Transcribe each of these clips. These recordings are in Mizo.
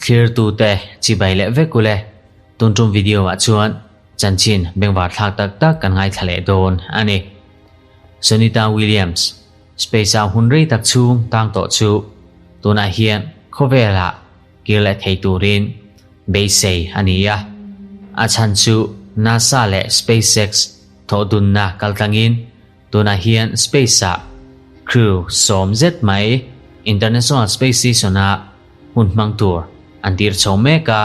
Thlirtute chibai leh vek ule, tun tum video ah chuan chanchin bengvar thlak tak tak kan ngaithla leh dawn a ni. Sunita Williams, Space ah hun rei tak chhung tang tawh chu tunah hian khawvelah kir leh thei turin beisei a ni a. A chhan chu NASA leh SpaceX thawhdunna kaltlangin tunah hian space-ah crew 10 zet mai International Space Station-a hun hmang tur an tir chho mek a.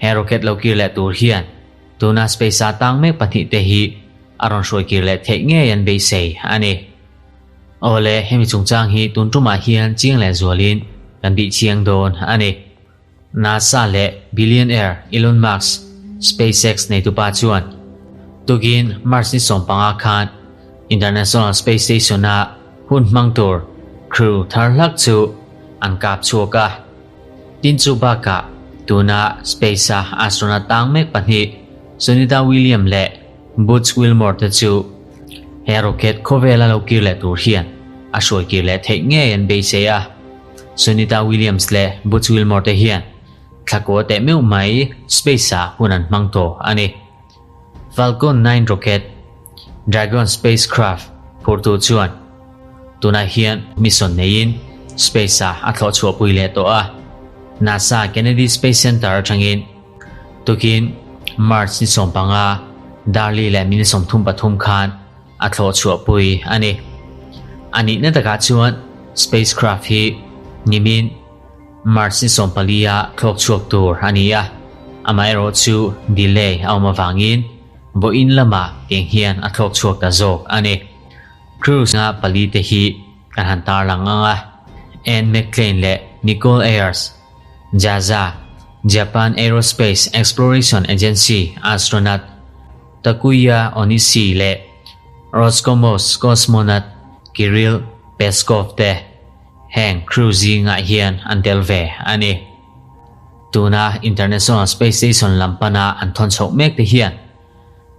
He rocket lo kir leh tur hian tuna space-a tang mek pahnih te hi a rawn hruai kir leh theih ngei an beisei a ni. Awle, hemi chungchang hi tun tumah hian chiang leh zualin kan bih chiang dawn a ni. NASA leh billionaire Elon Musk, SpaceX neitupa chuan tukin March ni 15 khan International Space Station-a hun hmang tur crew thar hlak chu an kap chhuak a. Tin chu bakah tuna space-a astronaut tang mek pahnih Sunita Williams leh Butch Wilmore te chu he rocket khawvela lo kir leh tur hian a hruai kir leh theih ngei an beisei a. Sunita Williams leh Butch Wilmore te hian thlakua teh meuh mai space-ah hun an hmang tawh a ni. Falcon 9 rocket, Dragon spacecraft phurtu chuan tunah hian mission neiin space-ah a thlawh chhuahpui leh tawh a. NASA Kennedy Space Center atangin tukin March ni 15 darli leh minute 33 khan a thlawh chhuahpui a ni. A nihna takah chuan spacecraft hi nimin March ni 14 a thlawk chhuak tur a ni a, amaherawh chu delay a awm avangin vawiin lamah tiang hian a thlawk chhuak ta zawk a ni. Crew nga pali te hi kan han tarlang ang a, Anne McClain leh Nicole Ayers, JAXA, Japan Aerospace Exploration Agency astronaut Takuya Onishi leh Roscosmos cosmonaut Kirill Peskov te heng crew zingah hian an tel ve a ni. Tuna International Space Station lam pana an thawn chhoh mek te hian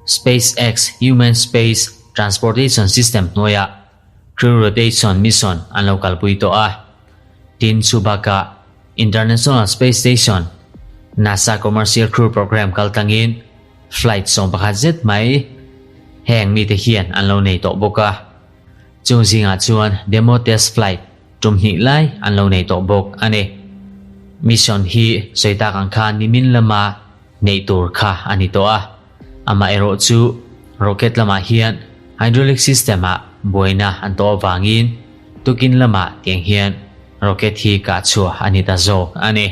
SpaceX Human Space Transportation System hnuaiah crew rotation mission an lo kalpui tawh a. Tin chu bakah International Space Station NASA Commercial Crew Program kaltlangin flight 11 zet mai heng mite hian an lo nei tawh bawk a. Chung zingah chuan demo test flight tum hnih lai an lo nei tawh bawk a ni. Mission hi sawi tak ang khan nimin lama nei tur kha a ni tawh a. Amaherawh chu rocket lamah hian hydraulic system ah buaina an tawh avangin tukin lamah tiang hian rocket hi kah chhuah a ni ta zawk a ni.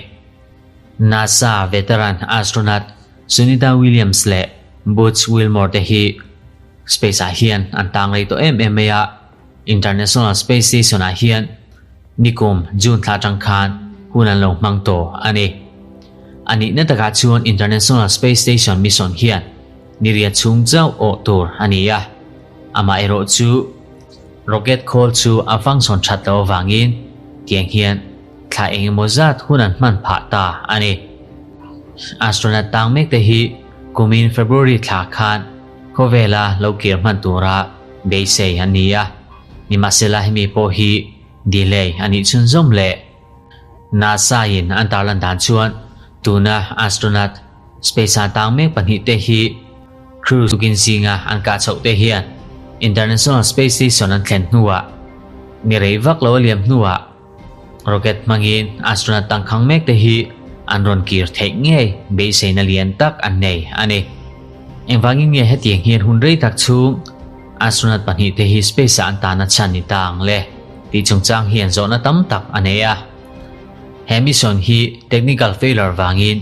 NASA veteran astronaut Sunita Williams leh Butch Wilmore te hi space ah hian an tang rei tawh em em mai a. International Space Station ah hian nikum June thla atang khan hun an lo hmang tawh a ni. A nihna takah chuan International Space Station mission hian ni riat chhung chauh awh tur a ni a. Amaherawh chu rocket khawl chu a function that lo avangin tiang hian thla eng emaw zat hun an hman phah ta a ni. Astronaut tang mek te hi kumin February thla khan khawvela lo kir hman tura beisei an ni a. Nimahsela hemi pawh hi delay a nih chhunzawm leh. NASA in an tarlan dan chuan tuna astronaut space ah tang mek pahnih te hi crew tukin zinga an kah chhoh te hian International Space Station an thlen hnuah ni rei vak lo a liam hnuah rocket hmangin astronaut tangkhang mek te hi an rawn kir theih ngei beiseina lian tak an nei a ni. Engvangin nge hetiang hian hun rei tak chhung astronaut pahnih te hi space ah an tan a chhan ni ta ang le tih chungchang hian zawhna tam tak a nei a. He mission hi technical failure vangin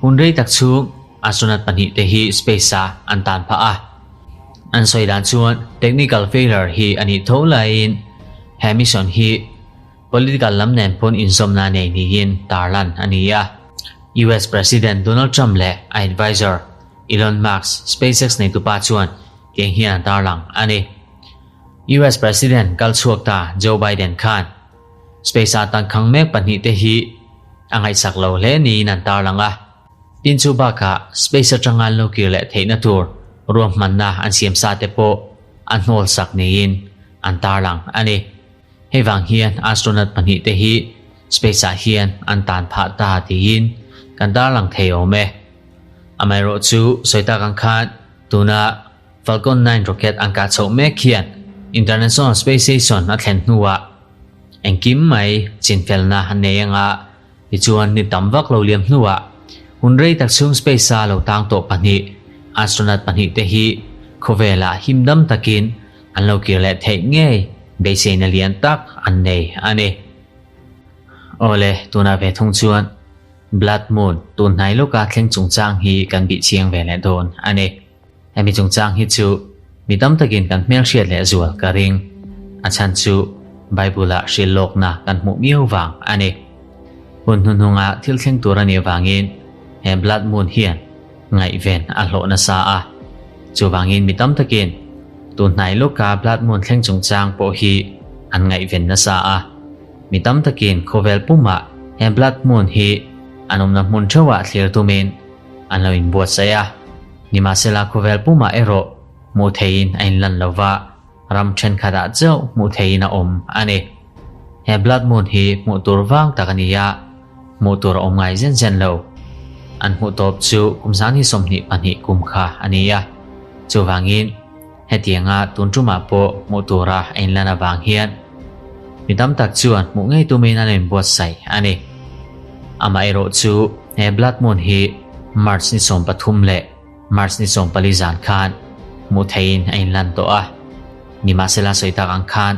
hun rei tak chhung astronaut pahnih te hi space ah an tan phah a. An sawi dan chuan technical failure hi a nih tho laiin he mission hi political lam nen pawn inzawmna nei niin tarlan a ni a. US President Donald Trump leh a advisor Elon Musk SpaceX neitupa chuan tiang hian an tarlang a ni. US President kal chhuak ta Joe Biden khan space ah tangkhang mek pahnih te hi a ngaihsak lo hle niin an tarlang a. Tin chu bakah space atanga an lo kir leh theihna tur ruahmanna an siam sa te pawh a hnawl sak niin an tarlang a ni. Hei vang hian astronaut pahnihte hi space-ah hian an tan phah ta tiin kan tarlang thei awm e. Amaherawhchu sawi tak ang khan tuna Falcon 9 rocket an kah chhoh mek hian International Space Station a thlen hnuah engkim mai chinfelna an nei anga tichuan ni tam vak lo liam hnuah hun rei tak chhung space-a lo tang tawh pahnih astronaut pahnihte hi khawvelah himdam takin an lo kir leh theih ngei beiseina lian tak an nei a ni. Awle, tunah ve thung chuan Blood Moon tun hnai lawka thleng chungchang hi kan bih chiang ve leh dawn a ni. Hemi chungchang hi chu mi tam takin kan hmelhriat leh zual ka ring. A chhan chu Bible-ah hrilh lawkna kan hmuh miau vang a ni. Hun hnuhnunga thil thleng tur a nih avangin he Blood Moon hian ngaihven a hlawh nasa a. Chuvangin mi tam takin tun hnai lawka Blood Moon thleng chungchang pawh hi an ngaihven nasa a. Mi tam takin khawvel pumah he Blood Moon hi an awmna hmun theuhah thlir tumin an lo inbuatsaih a. Nimahsela khawvel pumah erawh hmuh theihin a inlan lo va, ram thenkhatah chauh hmuh theihin a awm a ni. He Blood Moon hi hmuh tur vang tak a ni a, hmuh tur a awm ngai zen zen lo. An hmuh tawp chu kum 2022 kum kha a ni a, chuvangin hetianga tun tumah pawh hmuh tura a inlan avang hian mi tam tak chuan hmuh ngei tumin an inbuatsaih a ni. Amaherawh chu he Blood Moon hi March ni 13 leh March ni 14 zan khan hmuh theihin a inlan tawh a, nimahsela sawi tak ang khan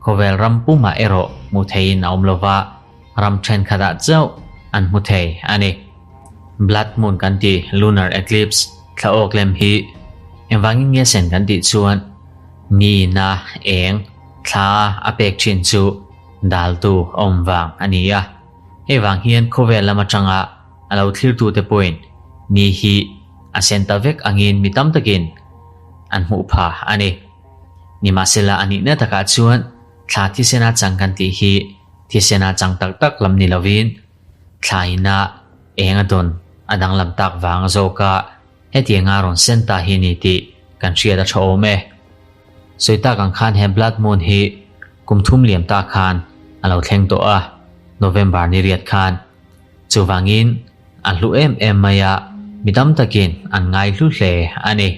khawvel ram pumah erawh hmuh theihin a awm lova, ram thenkhatah chauh an hmu thei a ni. Blood Moon kan tih Lunar Eclipse thla awk lem hi engvangin nge sen kan tih chuan ni na eng thla a pek thin chu daltu a awm vang a ni a. Hei vang hian khawvel lam atanga a lo thlirtute pawhin ni hi a sen ta vek angin mi tam takin an hmuh pha a ni. Nimahsela a nihna takah chuan thla thisena chang kan tih hi thisena chang tak tak lam ni lovin thlaina eng a dawn a danglam tak vang a zawk a, hetianga rawn sen ta hi ni tih kan hriat a tha awm e. Sawi tak ang khan he Blood Moon hi kum thum liam ta khan a lo thleng tawh a, November ni riat khan. Chuvangin a hlu em em mai a, mi tam takin an ngai hlu hle a ni.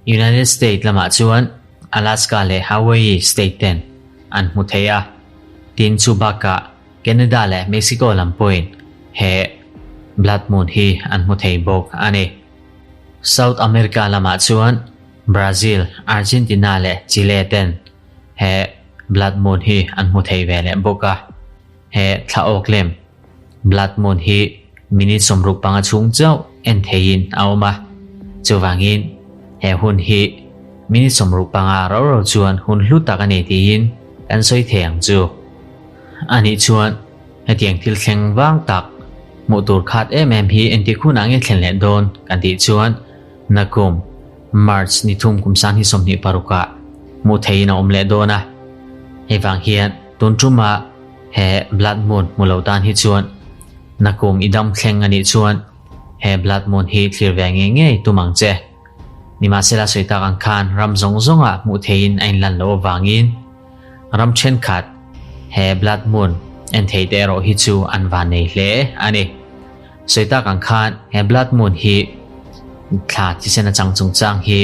United States lamah chuan Alaska leh Hawaii state ten an hmu thei a, tin chu bakah Canada leh Mexico lam pawhin he Blood Moon hi an hmu thei bawk a ni. South America lamah chuan Brazil, Argentina leh Chile ten he Blood Moon hi an hmu thei ve leh bawk a. He thla awk lem Blood Moon hi minute 65 chhung chauh en theihin a awm a, chuvangin he hun hi minute 65 rau rau chuan hun hlu tak a ni tiin kan sawi thei ang chu. Anih chuan hetiang thil thleng vang tak hmuh tur khat em em hi entik hunah nge thlen leh dawn kan tih chuan nakum March ni thum kum 2026 ah hmuh theihin a awm leh dawn a, hei vang hian tun tumah he Blood Moon hmu lo tan hi chuan nakum i dam thleng a nih chuan he Blood Moon hi thlir ve ngei ngei tum ang che. Nimahsela sawi tak ang khan ram zawng zawngah hmuh theihin a inlan loh avangin ram thenkhat he Blood Moon en thei te erawh hi chu an van nei hle a ni. Sawi tak ang khan he Blood Moon hi thla thisen atang chungchang hi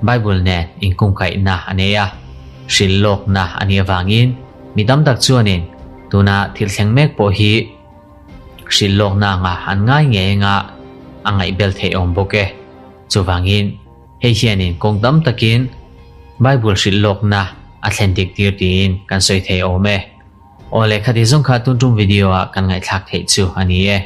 Bible nen inkungkaihna a nei a, hrilh lawkna a nih avangin mi tam tak chuanin tuna thil thleng mek pawh hi hrilh lawkna anga an ngai ngei anga a ngaihbel theih awm bawk e. Chuvangin hei hianin kawng tam takin Bible hrilh lawkna a thlen dik tir tiin kan sawi thei awm e. Aw lehkha ti zawng kha tun tum video ah kan ngaihthlak theih chu a ni e.